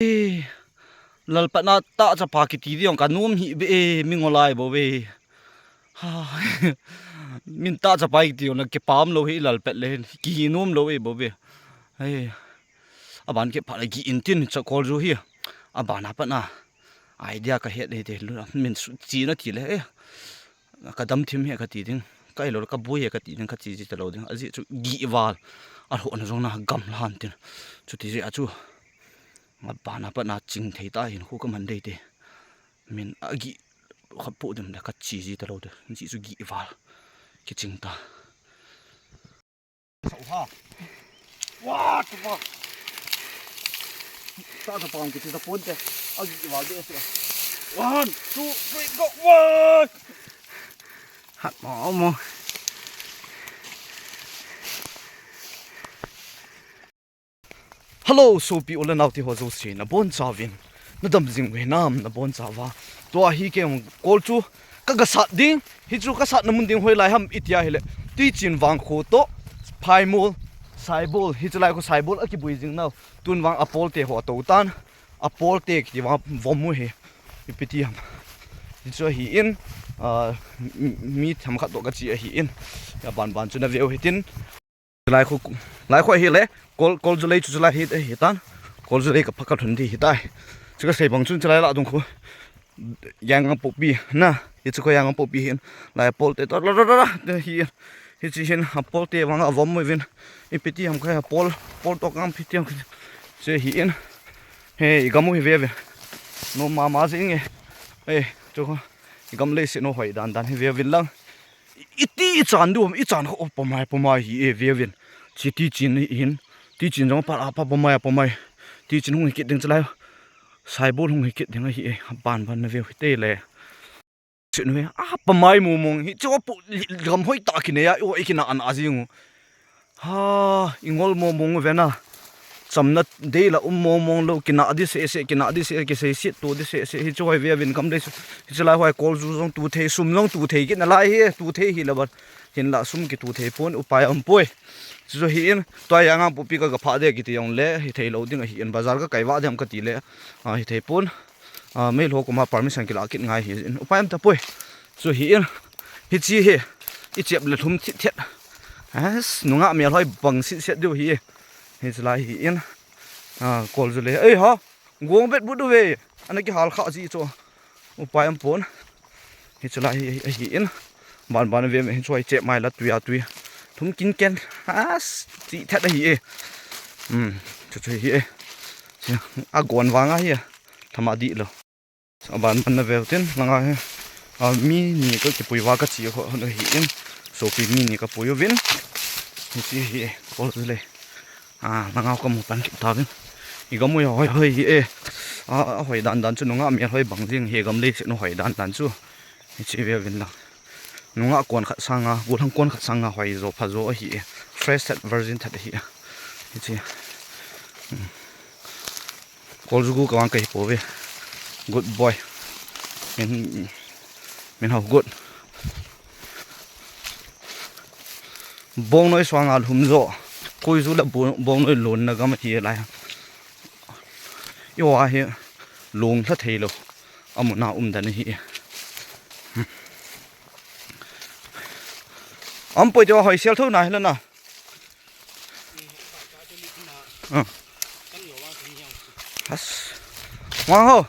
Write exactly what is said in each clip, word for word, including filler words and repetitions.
Eh, Lalpatna tah chapa kiti ding ka nom hi be, eh, mi ngol ai bo ve. Ha, min tah chapa kiti na kipah lou hi Lalpat le, kihi nom lou e bo ve. Eh, aban kipah le ki intin cha kol ju hi. Aban a pat na idea ka het le te lu min su chi na ti le, eh, ka dam thim he ka ti ding, ka ilo ka bui he ka ti ding, ka chi ji ta lou ding. Aji chu gi val a ho na jong na gam lan tin. Chuti ji a chu aban a pat na ching thei ta hin khu ka man dei te. Min a gi khat pu dem le ka chi ji ta lou de. Ji chu gi val ki ching ta. Sa ha. Wa, tu pa. Sa tu pa ang kiti sa ponte. A gi val de se. One, two, three, go. Wa! Hat mo mo. Hello, sopi u le nao te ho jouse, na bon chauvin. Na dam jing u hinam, na bon chauva. Tua hi kei kol chu ka ga sat ding, hi chu ka satna mun ding hoilai ham i tia hile. Tuichin vangkho to, Phaimol, Saibol, hi chu lai khu Saibol a kibui jing nau. Tun vang a pol te ho to tan, a pol te kiti vang vom u hi. Ipi ti ham. Hi chu hi in, ah, mi tham khat to ka chi a hi in. Ya ban ban chu na veu hitin. Lai khu, lai khu hi le, kol, kol ju lei chu, chu lai hi, hi tan. Kol ju lei ka pha ka thun di hi tai. Chu ka sei bang chun chu lai la dung khu. Yang ang popi na, hi chu ko yang ang popi hin. Lai pol te to, la, la, la, la, te hi. Hi chi hin, a pol te vang a vom mo vin. Ipi ti ham kha a pol, pol to kang pi ti ham. Che hi in. He, i gam u hi ve ve. No ma ma jing e. E, chu ko. I gam lei se no hoi dan dan hi ve vin lang. Iti i chan du, i chan kho pamai, pamai hi e ve vin. Chi tuichin hin, tuichin jong pa, pa pamai, pamai. Tuichin hung hi kit ding chu lai. Saibol hung hi kit ding a hi e, ban ban na veu hi te le. Chi nu hi, a pamai mong mong hi, chu pu gam hoi ta ki ne ya, o i ki na an a jing u. Ha, i ngol mong mong u ve na. Chamna dei la um mong mong lou, ki na di se se, ki na di se, ki sei sit tu di se se, hi chu hoi ve vin kam dei su. Hi chu lai hoi kol ju jong tu thei, sum jong tu thei, ki na lai hi, tu thei hi la ban. Hin la sum ki tu thei pon, upai um poi. Chu chu hi in, tua yang ang popi ka ga pha de ki ti jong le, hi thei lou ding a hi in, bazar ka kai va dem ka ti le, a, hi thei pon. A, mei lho koma permission ki la kit ngai hi in, upai um ta poi. Chu hi in, hi chi hi, i chep le thum thit thet. As, nunga mi a lhoi bang sit set diu hi. Hi chu lai hi in. A, kol ju le. Ei ha, gong bet but u ve. Ana ki hal kha ji chu. Upai um pon. Hi chu lai hi, hi, hi in. Ban ban ve me hi chu ai chep mai la tui a tui. Thum kin ken. As, chi thet a hi e. Hmm, chu chu hi e. Chi, a gon vang a hi e. Thama di lo. Aban ban na veu tin, langa hi, a, mi ni ka kipui va ka chi ho, ho hi in, sopi mi ni ka pui uvin. Hi chi hi, kol le. A, langa ka mu pan kit ta vin. I gam u hoi hoi hi e. A, a hoi dan dan chu nunga mi hoi bang jing hi gam lei se no hoi dan dan chu. Hi chi ve vin lang. Nunga kon khat sanga, gollhang kon khat sanga hoi jo pha jo ahi e. Fresh that, virgin that ahi e. Hi chi. Hmm. Kol ju gu ka vang ka hi po ve. Good boy. Min, min hao good. Bongnoi suanga lhum jo. Koi ju le bo-, bongnoi lonna gam ahi lai. I wa hi long hla thei lo. Amuna um dan ahi. Am poi te wa hoi sel tho na hi la na. Ah. As. Wang ho.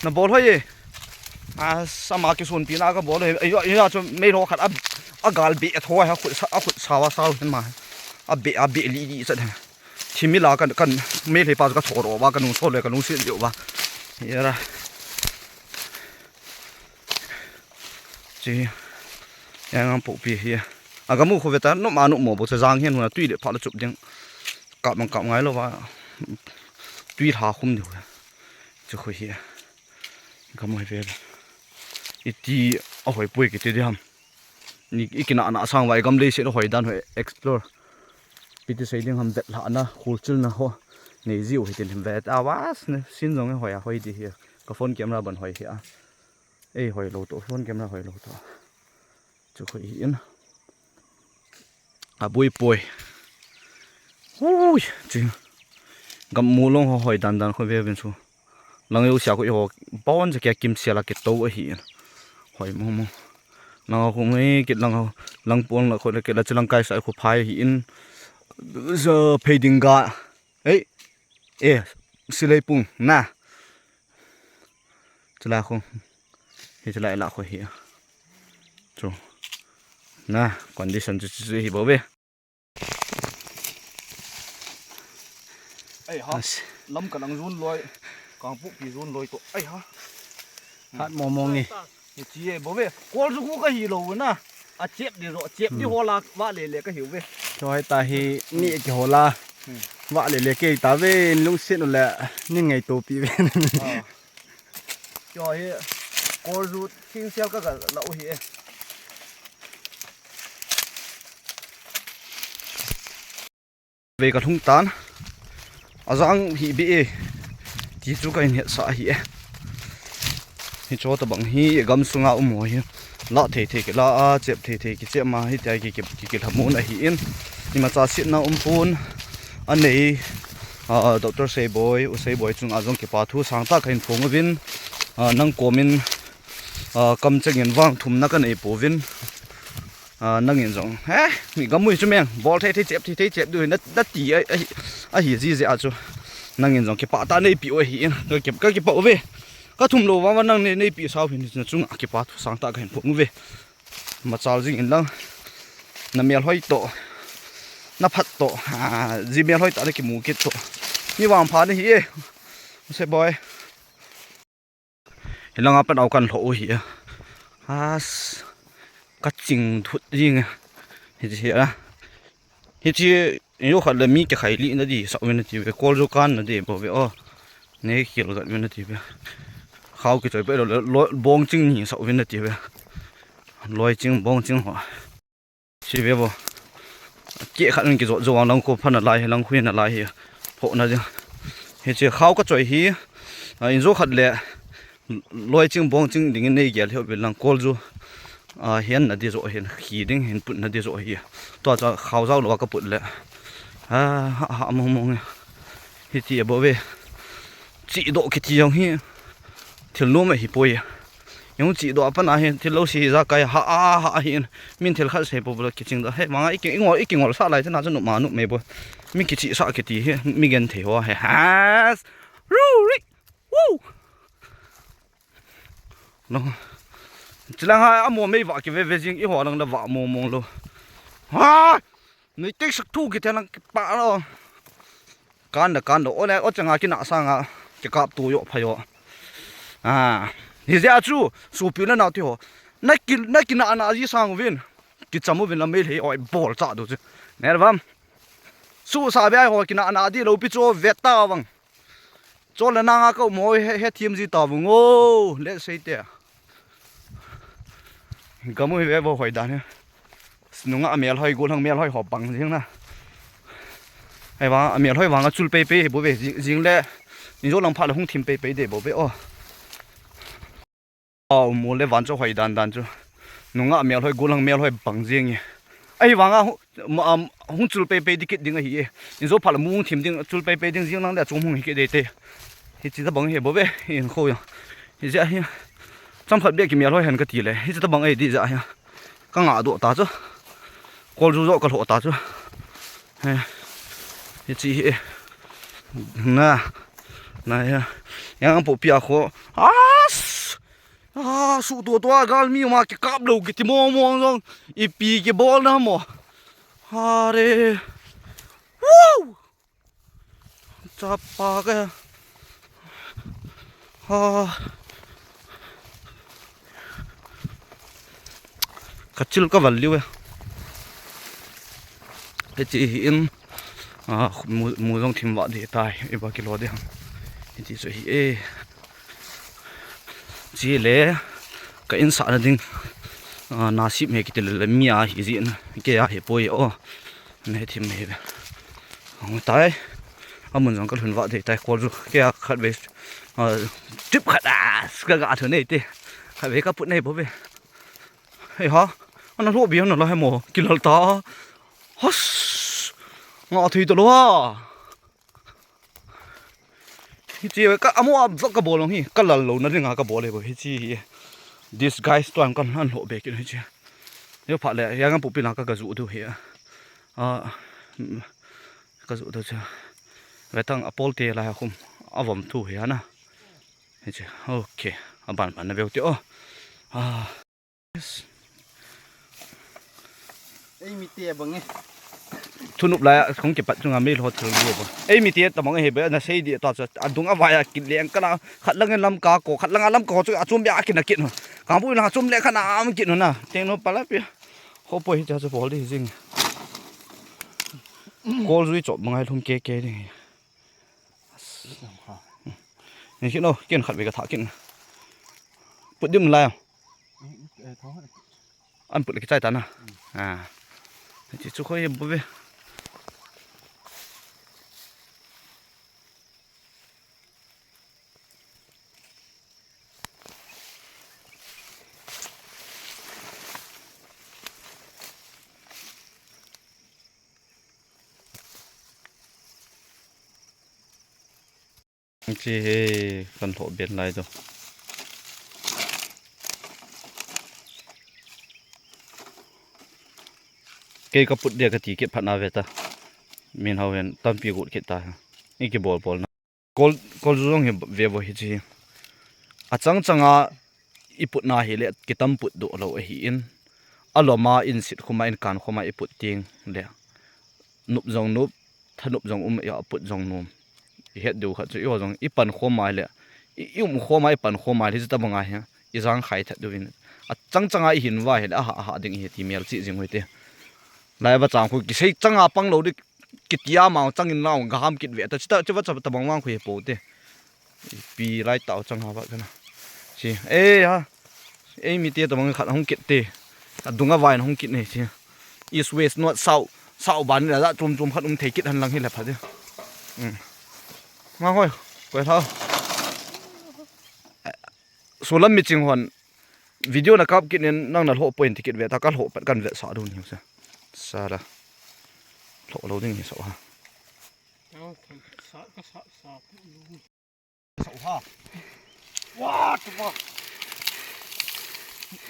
Na bol hoi e. As, ama kisunpi na ka bol hoi. Ayo, ayo, chu mei lho khat a, a gal be a tho a khut sa, a khut sa wa sa hen ma. A be, a be li li sa. Thimi la kan, kan mei lhei pa ka tho ro wa, ka nung tho le, ka nung si le wa. Yara. Chi. Yang ang popi hi. A gam u khu ve ta, no ma no mo bo cha jang hian huna tui le pha la chup ding. Kap mang kap ngai lo va. Tui lha khum diu. Chu khu hi. Gam u hi ve. Iti a hoi poi kiti di ham. Ni i kina na sang vai gam lei se lo hoi dan hoi explore. Piti sei ding ham vet lha na, khul chil na ho. Nei jiu hi tin him vet. A was ne, sin jong e hoi a hoi di hi. Ka phone camera ban hoi hi a. Ei hoi lo to, phone camera hoi lo to. Chu khu hi in. A bui poi. Hui, chi. Kamu long ho hoi dan dan khu ve vin chu. Lang yo sia khu i ho pon ja kia kim sia la ke to ahi. Hoi mo mo. Lang ho khu ngai kit lang ho. Lang pon la khu le ke la chu lang kai sa khu phai hi in. Ja phei ding ga. Ei. E, silei pung na. Chula khu. Hi chula la khu hi. Chu. Na, condition chu chu hi bo ve. Ai ha. As. Lam ka lang zun loi. Kangpokpi zun loi to. Ai ha. Hat mo mo nge. Ni chi e bo ve. Kol zu khu ka hi lo na. A chep di ro, chep di hola va le le ka hi ve. Choi ta hi ni ki hola. Hmm. Va le le ke ta ve lungset u le ni ngaito pi ve. Ah. Kio hi kol zu thing sial ka ga la u hi e. Ve ka lhung tan. A jang hi be e. Ti chu ka in het sa hi e. Hi cho ta bang hi gam sunga um ho hi. La thei thei ki la a, chep thei thei ki chep ma hi tia ki ki ki ki lhamun ahi in. Ima cha sit na um pun. A nei, a, Doctor Seiboi, U Seiboi chunga jong kipa thu sang ta ka in phong uvin. A, nang komin, a, kam chengin vang thumna ka nei pouvin. A, nangin jong. He, mi gamui chu meng. Bol thei thei chep thei thei chep du na, na ti a, a, a hi ji je a chu. Nangin jong kipa ta nei pi u ahi in. Ka ki, ka kipa uve. Ka thum lo vang vang nang nei, nei pi sau hin na chunga kipa thu sang ta ka hin phong uve. Machal jing in lang. Na mel hoi to. Na phat to. A, ji mel hoi ta na kimu kit to. Ni vang pha ni hi e. Seiboi. Hi langa pat au kan lho u hi a. As, ka ching thut jing a. Hi chi hi a. Hi chi, yo khat le mi ke khai li na di sa u na ti ve. Kol zu kan na di bo ve o. Ne khil gat ve na ti ve. Khau ki choi pe lo, lo, bong ching ni sa u na ti ve. Loi ching, bong ching ho. Chi ve bo. Ke khat in ki jo jo ang lang ko phan a lai hi, lang khui na lai hi. Pho na jing. Hi chi khau ka choi hi. A, in jo khat le loi ching bong ching ding in nei gel hi u lang kol zu. A, hian na di jo hin, khi ding hin put na di jo hi. Tua cha khau jao lo ka put le. A, ha, ha, mo, mo nge. Hi ti a bo ve. Chi do ki ti jong hi. Thil nom ahi poi. Jong chi do a pana hi thil lo si hi ja kai ha a ha hi in. Min thil khat sei po bula kiching da. He, manga i ki, i ngol, i kingol sa lai te na chu nu ma nu me bo. Mi kichi sa ki ti hi, mi gen thei ho he. Has. Ru ri. Woo. No. Chilang ha a mo mei va ki ve ve jing i ho lang la va mo mo lo. Ha. Nei tek sak thu ki te lang ki pa lo. Kan da, kan da. O le, o changa kina sanga, ki kap tu yo pha yo. A, hi jeh a chu, supi le nau ti ho. Na ki, na kina na ji sang uvin. Ki cham uvin la mei lhei oi bol cha du chu. Ner vam. Su sa be ai ho kina na di lo pi chu vet ta vang. Chu le nanga ka um ho he, he thim ji ta vang o. Le sei te. Gamu hi ve vo hoi dan hi. Nunga a mel hoi, gollhang mel hoi ho bang jing na. Ai vang, a mel hoi vang a chul pei pei bo ve, jing, jing le. Injo lang pha le hung thim pei pei de bo ve o. Au, mu le van chu hoi dan dan chu. Nunga a mel hoi, gollhang mel hoi bang jing e. Ai vang a hu-, ma, am, hung chul pei pei di kit ding ahi e. Injo pha le mu hung thim ding, chul pei pei ding jing lang le chung hung hi kit de te. Hi chi ta bang hi bo ve, in kho ya. Hi ja hi. Cham khat be ki mel hoi hen ka ti le. Hi chi ta bang ai di ja hi. Ka nga do ta chu. Kol ju jo ka lho ta chu. He. Hi chi hi. Na. Na ya. Yang po pia kho. As! A, su to to a gal mi ma ki kap lo ki ti mo mo jong. Ipi ki bol na mo. Hare. Woo! Chapa ka. Ha. Ka chil ka val liu e. Hichi hi in, a, mu, mu jong thim va de tai, i ba kilo de ham. Hichi chu hi e. Chi le, ka in sa na ding, a, na sip me ki ti le le mi a hi ji na, ke a hi poi o. Ne thim me ve. Ang tai. Amun jong ka lhun va de tai kol ju. Ke a khat ve. A, trip khat a, ka ga thu nei te. Khat ve ka put nei bo ve. Hei ha. Ana lo bi ana la he mo. Kilal ta. Hos. Nga thui to lo ha. Hiche ka amo a vlog ka bol hi, ka lal louna dinga ka bol e bo hiche hi. Disguise to an kan han ho be kin hiche. Yo pha le, yang an pu pin ka ka ju du hi. A, mm, ka ju du cha. Vetang a pol te la khum. A vom thu hi ana. Hiche. Okay. A ban ban na veu te o. A. Ei mite bang e. Thunup lai a kong kipat chunga mei lo thil di bang. Ei mite tabang e he be na sei di ta cha. A dung a vai a kit leng kana khat lang lam ka ko, khat lang a lam ka ko chu a chum bia kin a kit no. Ka bu lang a chum le kana am kit no na. Teng no pala pi. Ho poi cha chu bol di jing. Kol jui chop bang ai lhum ke ke di. Ni kit no, kin khat ve ka tha kin. Put dim lai. An put le kichai ta na. Ah. Chi chu khoi bu ve. Chi he kan lhoh ben lai to. Kei ka put dia ka ti kit phat na ve ta. Min hau hen tampi gut kit ta. I ki bol bol na. Kol, kol jong hi ve vo hi chi. A chang chang a i put na hi le ki tam put do lo a hi in. A lom a in sit khum a in kan khum a i put ting le. Nup jong nup, thanup jong um, i a put jong num. I het diu khat chu i ho jong i pan khom mai le, i, i um khom mai, i pan khom mai le, chu ta bang a hi, i jang khai that diu in. A chang chang a i hin va hi le, a ha, a ha ding i hi ti mel chi jing hoi te. Lai va chang khu ki sei chang a pang lo di, ki ti a ma chang in lau, ga ham kit ve ta, chu ta, chu va cha ta bang wang khu hi po te. Pi lai tau chang ha va kana. Si, eh, ha. Ei mite tabang khat hung kit te. A dung a vai hung kit ne si. East west north south. South ban la chum chum khat um thei kit han lang hi le pha de. Hmm. Ma hoi. Koi tha. Sulam mi ching hon. Video na kap kit nen nang na lhoh point kit ve ta ka lhoh pat kan ve sa dun hi sa. Sa la. Lhoh lo ding hi sa ha. Sa ha. Wa, tu pa.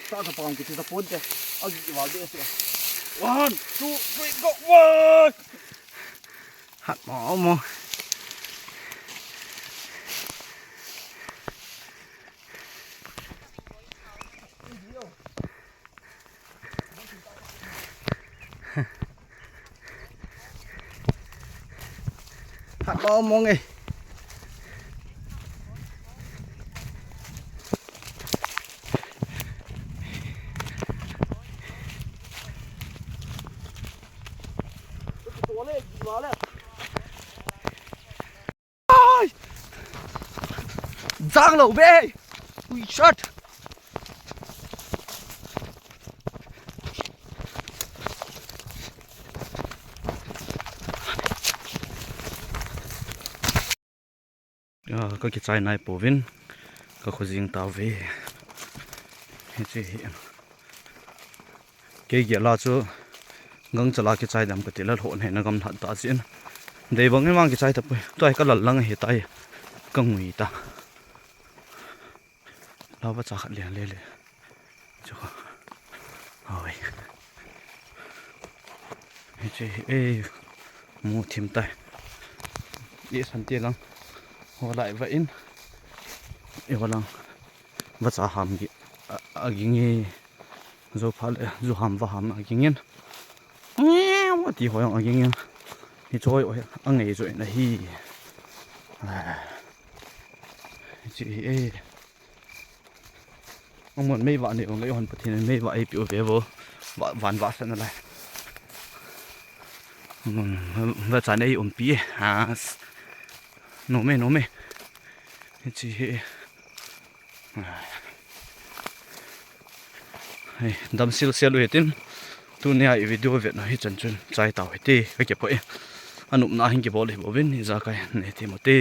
Sa sa pang kiti sa ponte. Agi wa de se. One, two, three, go. Wa. Hat mo mo. Hat mo mo nge. Ai! Jang lo be. Ui, shot. Ah, ka kichai nai pouvin, ka khojing tauve. Hiche hi. Kei gel a chu gangchal a kichai dam kati le lhoh nei na gam lhat ta chin. Dei bang in vang kichai tapoi. Tua hi ka lal lang ahi tai. Ka ngui ta. Lava cha khat lian le le. Chu. Hoi. Hiche hi, eh, mu thim tai. I san te lang. Ho lai va in. I ho lang. Vacha ham gi. A, a ging e. Zo pha le, zu ham va ham a ging in. Nge, wa ti ho yang a ging in. Hi choi oi, a ngei choi na hi. Ah. Chi hi, eh. Amon mei va nei ong lei hon Pathen in mei va ei piu ve vo. Va, van va sa na lai. Amon va cha nei um pi. Has. No me, no me. Chi hi. Hei, dam sil sil u hitin. Tunia i video vet na hi chan chun chai tau hite. Ka ke poi. Anupna hin kibol hi bovin ijakai nei ti mo te.